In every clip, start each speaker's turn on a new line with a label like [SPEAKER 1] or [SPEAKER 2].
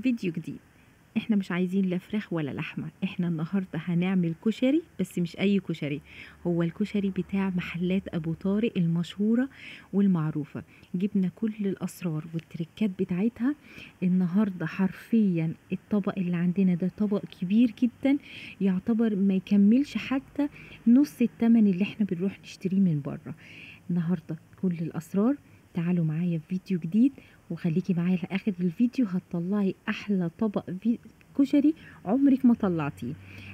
[SPEAKER 1] فيديو جديد. احنا مش عايزين لا فراخ ولا لحمة، احنا النهاردة هنعمل كشري، بس مش اي كشري، هو الكشري بتاع محلات ابو طارق المشهورة والمعروفة. جبنا كل الاسرار والتركات بتاعتها النهاردة. حرفيا الطبق اللي عندنا ده طبق كبير جدا، يعتبر ما يكملش حتى نص التمن اللي احنا بنروح نشتريه من بره. النهاردة كل الاسرار، تعالوا معايا في فيديو جديد وخليكي معايا لاخر الفيديو، هتطلعي احلى طبق في كشري عمرك ما طلعتيه.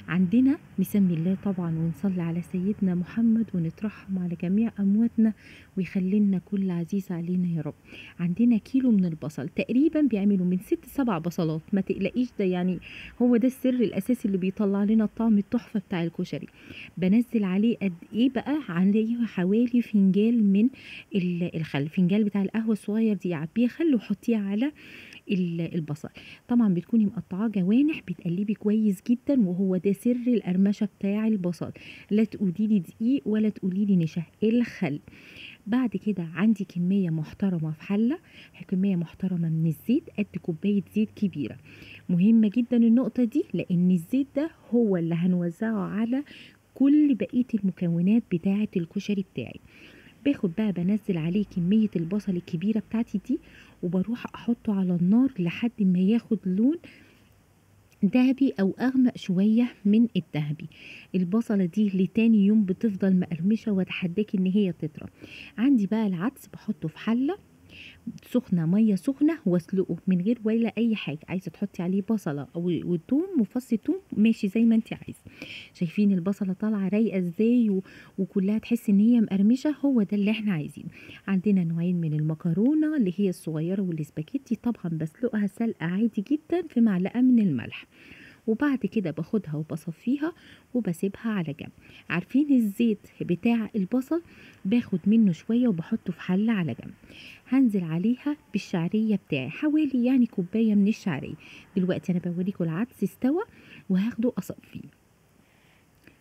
[SPEAKER 1] عندنا نسمي الله طبعا ونصلي على سيدنا محمد ونترحم على جميع امواتنا ويخلينا كل عزيز علينا يا رب. عندنا كيلو من البصل تقريبا، بيعملوا من 6 7 بصلات، ما تقلقيش، ده يعني هو ده السر الاساسي اللي بيطلع لنا الطعم التحفة بتاع الكشري. بنزل عليه قد ايه بقى؟ عليه حوالي فنجان من الخل، فنجان بتاع القهوة الصغير دي، عبيه خل وحطيه على البصل. طبعا بتكوني مقطعاه جوانح، بتقلبي كويس جدا، وهو ده سر القرمشه بتاع البصل. لا تقولي لي دقيق ولا تقولي لي نشا، الخل. بعد كده عندي كمية محترمه في حله، كمية محترمه من الزيت، قد كوباية زيت كبيرة. مهمة جدا النقطة دي، لان الزيت ده هو اللي هنوزعه على كل بقية المكونات بتاعه الكشري بتاعي. باخد بقى بنزل عليه كمية البصل الكبيرة بتاعتي دي، وبروح احطه على النار لحد ما ياخد لون ذهبي او اغمق شوية من الذهبي. البصلة دي لتاني يوم بتفضل مقرمشة، واتحداكي ان هي تطرى. عندي بقى العدس بحطه في حلة سخنة، مية سخنة، واسلقه من غير ولا اي حاجة. عايزة تحطي عليه بصلة او توم وفص توم، ماشي زي ما انت عايزة. شايفين البصلة طالعة رايقة ازاي وكلها تحس ان هي مقرمشة، هو ده اللي احنا عايزينه. عندنا نوعين من المكرونة اللي هي الصغيرة والاسباجيتي، طبعا بسلقها سلقة عادي جدا في معلقة من الملح، وبعد كده باخدها وبصفيها وبسيبها على جنب. عارفين الزيت بتاع البصل باخد منه شوية وبحطه في حلة على جنب. هنزل عليها بالشعرية بتاعي، حوالي يعني كوباية من الشعرية. دلوقتي انا بوريكم العدس استوى وهاخده اصفيه.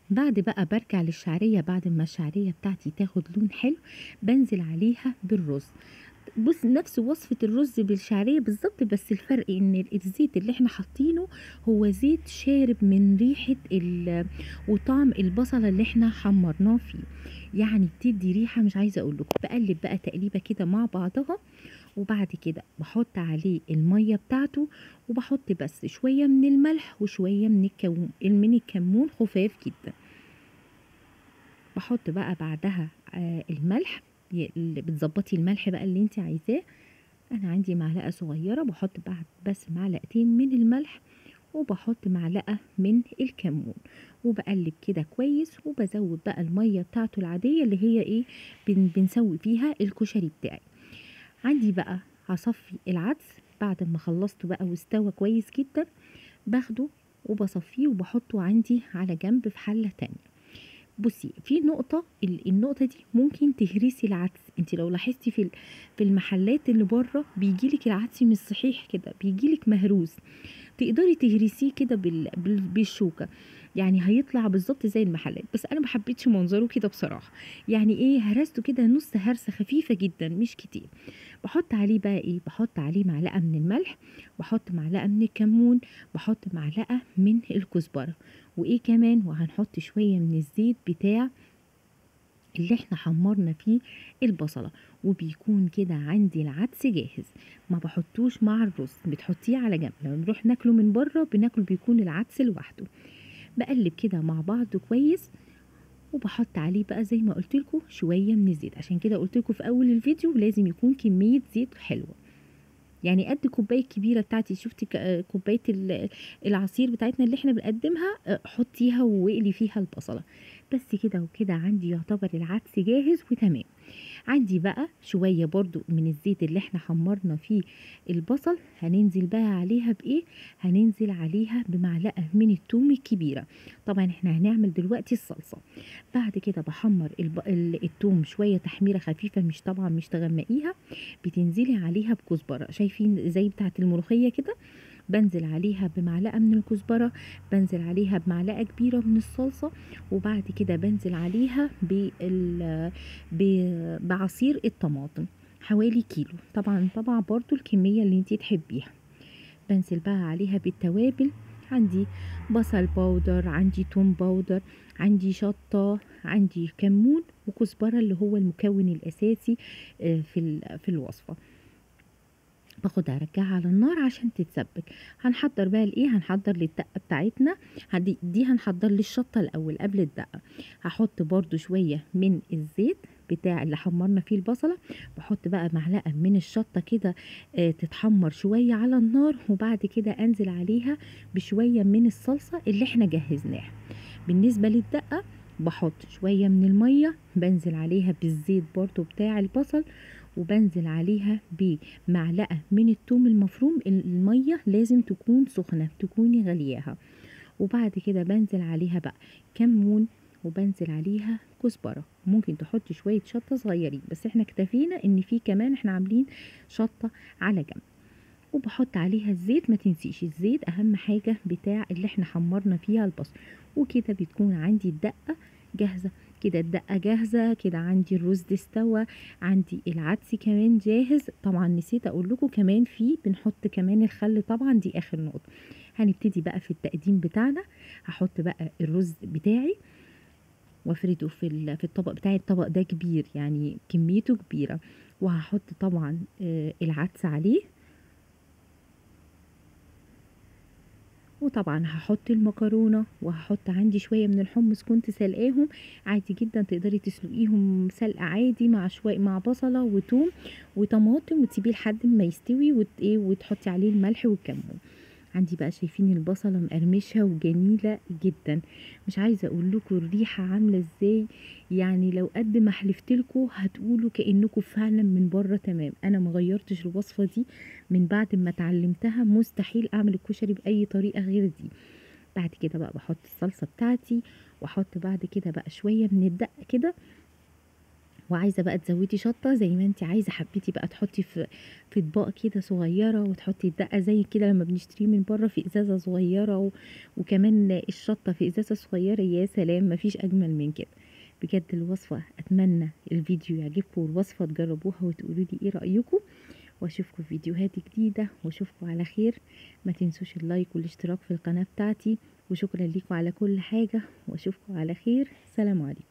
[SPEAKER 1] بعد بقى برجع للشعرية، بعد ما الشعرية بتاعتي تاخد لون حلو بنزل عليها بالرز. بص، نفس وصفة الرز بالشعرية بالظبط، بس الفرق ان الزيت اللي احنا حاطينه هو زيت شارب من ريحة وطعم البصلة اللي احنا حمرناه فيه، يعني بتدي ريحة مش عايزة اقول لكم. بقلب بقى تقليبة كده مع بعضها، وبعد كده بحط عليه المية بتاعته، وبحط بس شوية من الملح وشوية من الكمون خفاف جدا. بحط بقى بعدها الملح، اللي بتظبطي الملح بقى اللي انت عايزاه. انا عندي معلقه صغيرة، بحط بعد بس معلقتين من الملح، وبحط معلقه من الكمون، وبقلب كده كويس، وبزود بقى المية بتاعته العادية اللي هي ايه بنسوي فيها الكشري بتاعي. عندي بقى هصفي العدس بعد ما خلصته بقى واستوى كويس جدا، باخده وبصفيه وبحطه عندي على جنب في حله تانية. بصي، في نقطة، النقطة دي ممكن تهرسي العدس. انت لو لاحظتي في المحلات اللي بره بيجيلك العدس مش صحيح كده، بيجيلك مهروس، تقدري تهرسيه كده بالشوكة، يعني هيطلع بالظبط زي المحلات. بس انا ما حبيتش منظره كده بصراحة، يعني ايه، هرسته كده نص هرسة خفيفة جدا مش كتير. بحط عليه بقى ايه؟ بحط عليه معلقة من الملح، بحط معلقة من الكمون، بحط معلقة من الكزبرة، وايه كمان، وهنحط شوية من الزيت بتاع اللي احنا حمرنا فيه البصلة، وبيكون كده عندي العدس جاهز. ما بحطوش مع الرز، بتحطيه على جنب. لما بنروح ناكله من بره بناكل بيكون العدس لوحده. بقلب كده مع بعض كويس، وبحط عليه بقى زي ما قلت لكم شوية من الزيت. عشان كده قلت لكم في اول الفيديو لازم يكون كمية زيت حلوة، يعني قد كوباية كبيرة بتاعتي. شفتي كوباية العصير بتاعتنا اللي احنا بنقدمها، حطيها واقلي فيها البصله بس كده. وكده عندي يعتبر العدس جاهز وتمام. عندي بقى شوية برضو من الزيت اللي احنا حمرنا فيه البصل، هننزل بقى عليها بايه؟ هننزل عليها بمعلقه من التوم الكبيرة. طبعا احنا هنعمل دلوقتي الصلصه. بعد كده بحمر التوم شوية تحميره خفيفة، مش طبعا مش تغمقيها. بتنزلي عليها بكزبره، شايفين زي بتاعه الملوخية كده، بنزل عليها بمعلقه من الكزبره، بنزل عليها بمعلقه كبيرة من الصلصه، وبعد كده بنزل عليها بعصير الطماطم حوالي كيلو. طبعا طبعا برضو الكمية اللي انتي تحبيها. بنزل بقى عليها بالتوابل، عندي بصل powder، عندي توم powder، عندي شطة، عندي كمون وكزبرة اللي هو المكون الأساسي في الوصفة. باخدها ارجعها على النار عشان تتسبك. هنحضر بقى الايه؟ هنحضر للدقه بتاعتنا دي، هنحضر للشطه الاول قبل الدقة. هحط برده شوية من الزيت بتاع اللي حمرنا فيه البصله، بحط بقى معلقه من الشطه كده تتحمر شوية على النار، وبعد كده انزل عليها بشوية من الصلصه اللي احنا جهزناها. بالنسبة للدقه بحط شوية من المية، بنزل عليها بالزيت برده بتاع البصل، وبنزل عليها بمعلقه من الثوم المفروم. المية لازم تكون سخنة، تكوني غلياها. وبعد كده بنزل عليها بقى كمون، وبنزل عليها كزبره. ممكن تحطي شوية شطه صغيرين، بس احنا اكتفينا ان في كمان احنا عاملين شطه على جنب. وبحط عليها الزيت، ما تنسيش الزيت اهم حاجة بتاع اللي احنا حمرنا فيها البصل. وكده بتكون عندي الدقة جاهزة. كده الدقة جاهزة، كده عندي الرز استوى، عندي العدس كمان جاهز. طبعا نسيت اقول لكم كمان في بنحط كمان الخل، طبعا دي اخر نقطة. هنبتدي بقى في التقديم بتاعنا. هحط بقى الرز بتاعي وافرده في الطبق بتاعي. الطبق ده كبير يعني كميته كبيرة. وهحط طبعا العدس عليه، وطبعا هحط المكرونه، وهحط عندي شوية من الحمص كنت سلقاهم عادي جدا، تقدري تسلقيهم سلقه عادي مع شوية مع بصله وثوم وطماطم، وتسيبيه لحد ما يستوي وتحطي عليه الملح والكمون. عندي بقى شايفين البصله مقرمشه وجميلة جدا، مش عايزه اقول لكم الريحة عامله ازاي، يعني لو قد ما حلفت لكم هتقولوا كانكم فعلا من بره. تمام، انا ما غيرتش الوصفة دي من بعد ما اتعلمتها، مستحيل اعمل الكشري باي طريقه غير دي. بعد كده بقى بحط الصلصه بتاعتي، واحط بعد كده بقى شوية من الدقة كده. وعايزه بقى تزودي شطه زي ما انت عايزه، حبيتي بقى تحطي في اطباق كده صغيرة، وتحطي الدقة زي كده لما بنشتريه من بره في ازازة صغيرة، وكمان الشطه في ازازة صغيرة. يا سلام، مفيش اجمل من كده بجد. الوصفة اتمنى الفيديو يعجبكم، والوصفه تجربوها وتقولوا لي ايه رايكم، واشوفكم في فيديوهات جديدة، واشوفكم على خير. ما تنسوش ال like والاشتراك في القناة بتاعتي، وشكرا لكم على كل حاجة، واشوفكم على خير. سلام عليكم.